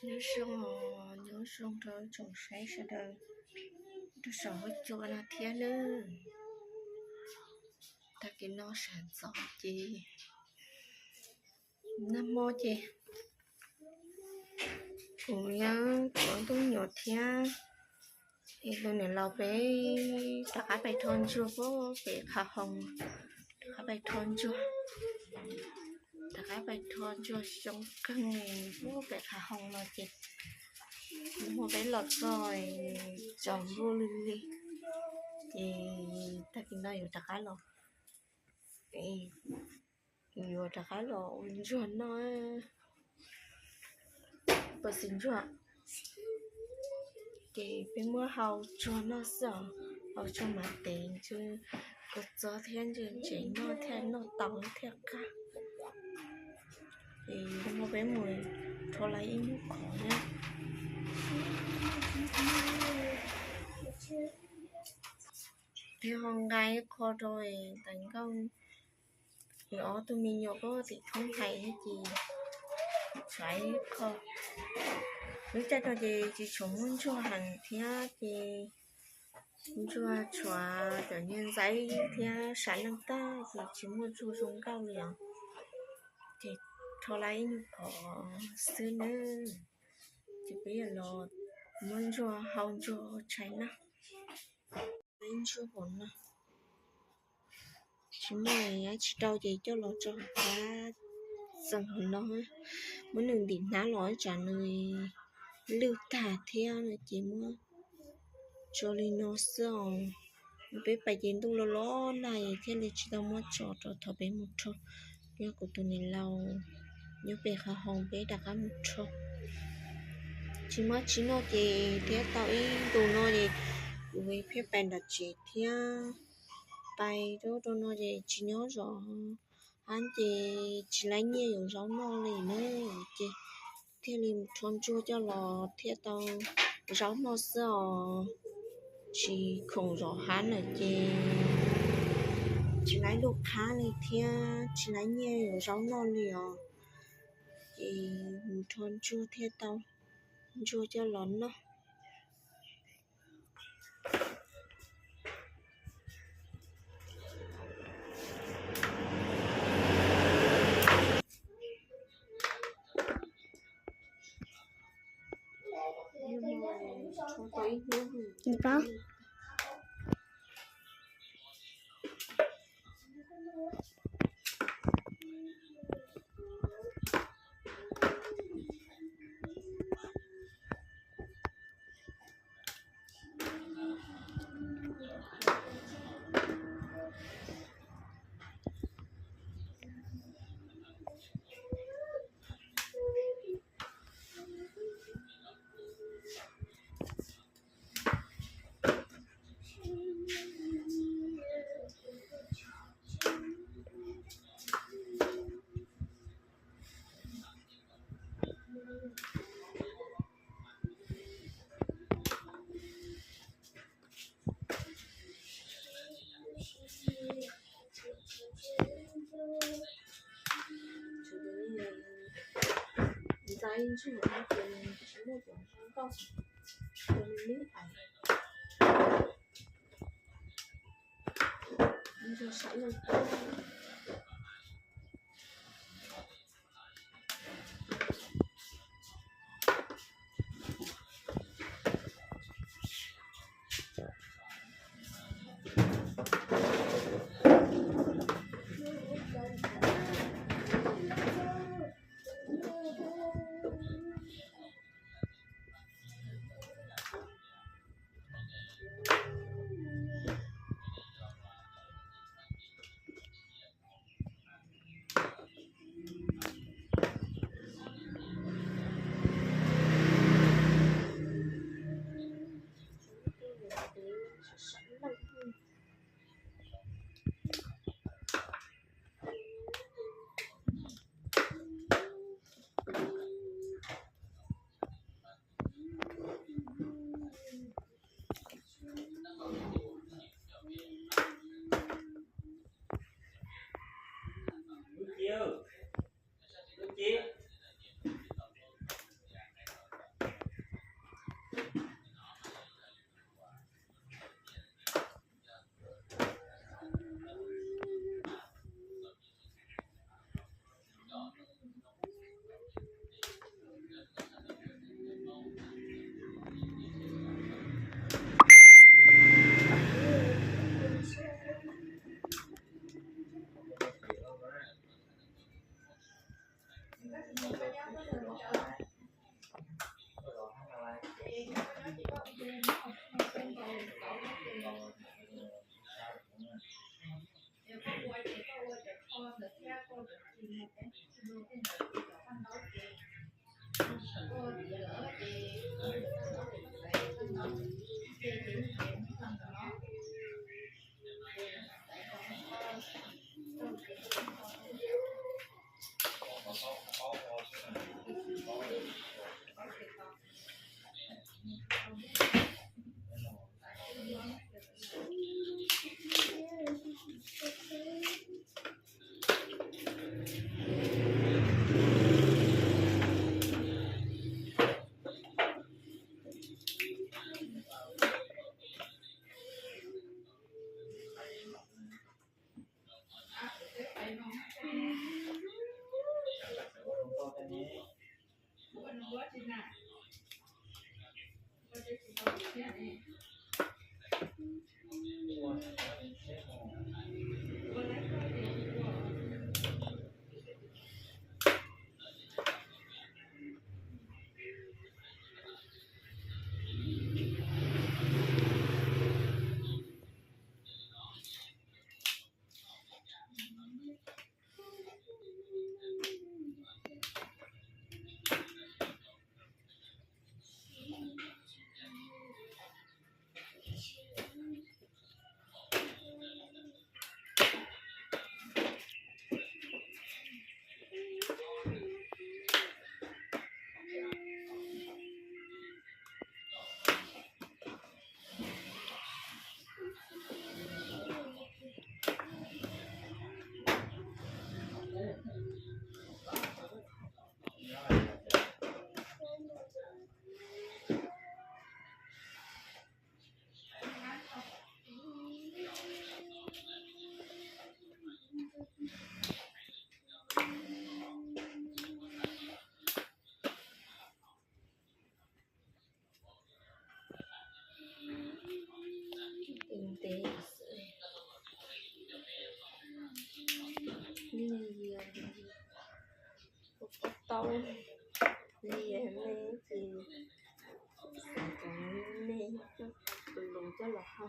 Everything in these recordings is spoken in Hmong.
Nyob zoo, nyob zoo rau tsoom saib sawv daws rau saum huab cua no thiab nawb. Tag kis no sawv ntxov ces nag hmo ces kuv, kuv tus me nyuam thiab tus niam laus peb rov qab pais rho ntsuag puag pem qhov hoom, rov qab pais rho ntsuag, rov qab pais rho ntsuag xyoob kawg puag pem qhov hoom no ces nag hmo peb los txog tsaus ntuj lig lig ces tag kis no yuav rov qab los, yuav rov qab los ua ntsuag noj, pab xis ntsuag ces peb muab hau tsuag noj xwb os, hau tsuag mas tev, ntsw kua txob thiab ntsw ntsev noj thiaj noj tau thiaj qab. Es nag hmo peb mus rho lawm ib hnub qhov thiab, thiab ho nqa ib qho rau tais nkauj ob tug me nyuam puag tim thoob hais thiab ces tshuav ib qho. Lub caij no ces tsis tshua muaj ntsuag heev thiab ces ntsuag tshuav cov niag ntxaib thiab sam leej tag ces tsis muaj ntsuag zoo nkauj li os. Ces rho lawm ib nyuag qhov xwb nawb, ces peb yuav los muab ntsuag hau ntsuag tshais noj. Ib ntsuag hauv no tsis muaj dab tsi rau ces coj los tso hauv qab txeem hauv no, muab nws ntim hnab los tsam nws lwj tag thiab no ces muab tso li no xwb os. Peb pais ces ntuj los los nag thiaj li tsis tau muab tso rau thaum peb mus rho. Yog kuv tus niam laus nyob pem qhov hoom peb rov qab mus rho. Tsis muaj tsis noj ces thiab tau ib ntus no ces kuv pheej pais nram tsev thiab pais rau rau no ces tsis nyob zov hab ces tsis laib nyiaj yuav zaub noj li ne, ces thiaj li mus rho ntsuag coj los thiaj tau zaub noj xwb os. Tsis khoom zov hab lawm ces tsis laib lub qhab li thiab tsis laib nyiaj yuav zaub noj li os. Ces mus rho ntsuag thiaj tau ntsuag coj los noj. Ntev ntev xwb. Nej yias, kuv tau tau, nej yias nej ces xav kom nej coj tus loos coj los hau.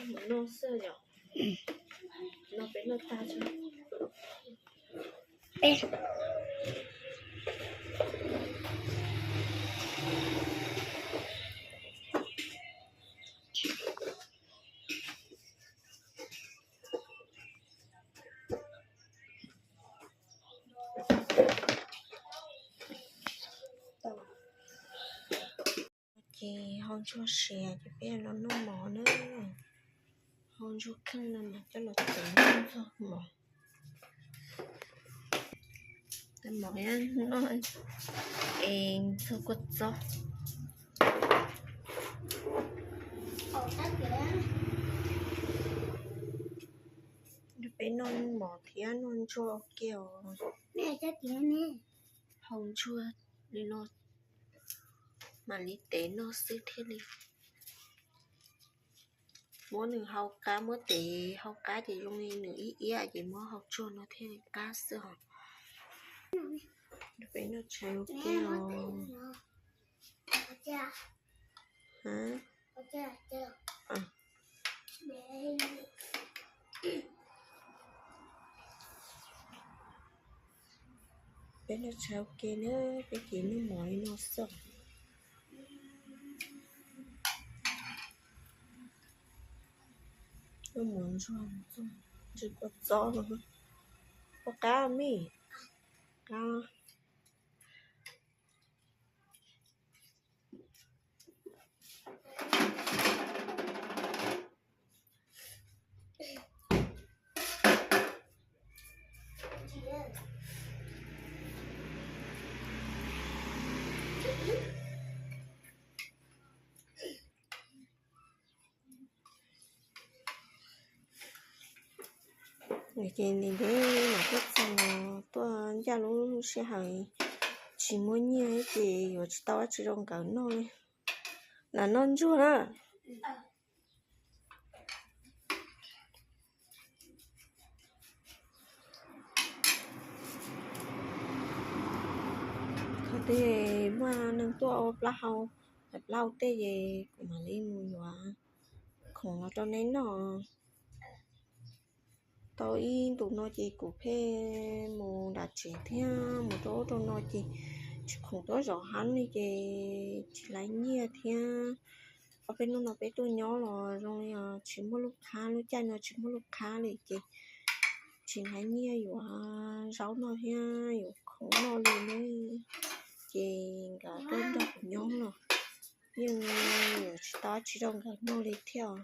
Mus noj xwb yom. No peb noj tag tso. Ces hau ntsuag siav ces peb los noj mov na. Hau ntsuag kheej no mas coj los txuas noj ntxuag mov. Mov noj es ntxuag kua txob. Peb noj mov thiab noj ntsuag kiag os. Hau ntsuag li no mam li tev noj xwb thiaj li. Muab nws hau qab, muab tev hau qab ces zoo li nws ib iab ces muab hau ntsuag no thiaj li qab xwb os. Peb noj tshais ua ke os. Peb noj tshais ua ke na, peb ces noj mov li no xwb. Noj mov ntsuag, ntsuag kua txob no. Ua qab me, qab. Ces ntev ntev mam tuaj txog no, tuaj ncaj lub sij hawm tsis muaj nyiaj ces yuav tsis tau dab tsi rau nkawd noj li. Lam noj ntsuag na. Qhov twg muaj neeg tuaj ua plaub hau, plaub hau tej ces kuv mam li mus yuav khoom los rau neb noj. Tau ib ntus no ces kuv pheej mus nram tsev thiab mus rau ub rau no ces tsis khoom tuaj zov hab li ces tsis laib nyiaj thiab. Ob peb hnub no peb tuaj nyob los zoo li tsis muaj lub qhab, lub caij no tsis muaj lub qhab li ces tsis laib nyiaj yuav zaub noj thiab yuav khoom noj li ne. Ces nkawd tuaj nrog kuv nyob los yeej yuav tsis tau dab tsi rau nkawd noj li thiab.